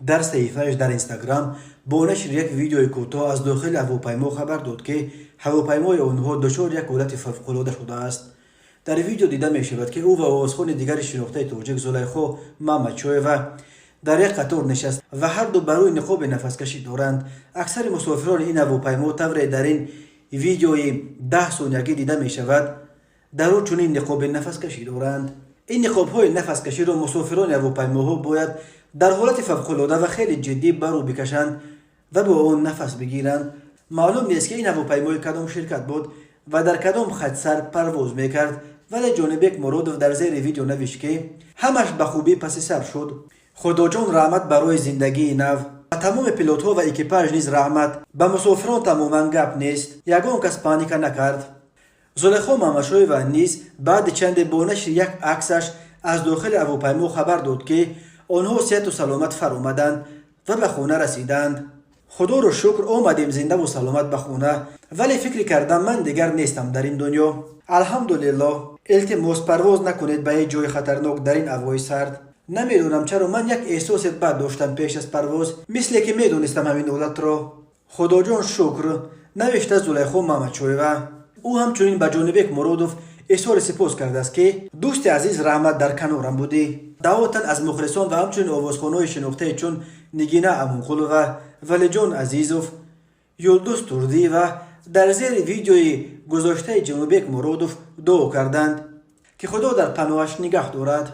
Дар саҳифааш дар Инстаграм бо нашри як видеои кӯтоҳ аз дохили ҳавопаймо хабар дод, ки ҳавопаймои онҳо дучори як ҳолати фавқулода шудааст. Дар видео дида мешавад, ки ӯ ва овозхони дигари шинохтаи тоҷик Зулайхо Мамадшоева дар як қатор нишаст ва ҳарду бар рӯй ниқоби нафаскашӣ доранд. Аксари мусофирони ин ҳавопаймо, тавре дар ин видеои 10 сониягӣ дида мешавад, дар ӯ чунин ниқоби нафаскашӣ доранд. Ин ниқобҳои нафаскаширо мусофирони ҳавопаймоҳо бояд дар ҳолати фавқулода ва хеле ҷиддӣ бар рӯ бикашанд ва бо он нафас бигиранд. Маълум нест, ки ин ҳавопаймои кадом ширкат буд ва дар кадом хатсар парвоз мекард, вале Ҷонибек Муродов дар зери видео навишт, ки ҳамаш ба хубӣ паси сар шуд. Худоҷон, раҳмат барои зиндагии нав. Ба тамоми пилотҳо ва экипаж низ раҳмат. Ба мусофирон тамоман гап нест, ягон кас паника накард. Зулайхо Мамадшоева низ баъди чанде бо нашри як аксаш аз дохили ҳавопаймо хабар дод, ки онҳо сеҳату саломат фаромаданд ва ба хона расиданд. Худоро шукр, омадем зиндаву саломат ба хона, вале фикр кардам, ман дигар нестам дар ин дунё. Алҳамдулиллоҳ. Илтимос, парвоз накунед ба ҳеҷ ҷои хатарнок дар ин ҳавои сард. Намедонам чаро ман як эҳсоси бад доштам пеш аз парвоз, мисле ки медонистам ҳамин ҳолатро. Худоҷон, шукр, навишта Зулайхо Мамадшоева. Ӯ ҳамчунин ба Ҷонибек Муродов изҳори сипос кардааст, ки дӯсти азиз, раҳмат, дар канорам будӣ. Даъватан аз мухлисон ва ҳамчунин овозхонҳои шинохтае чун Нигина Амонқулова, Валиҷон Азизов, Юлдуз Турдиева дар зери видеои гузоштаи Ҷонибек Муродов дуо карданд, ки Худо дар паноҳаш нигаҳ дорад.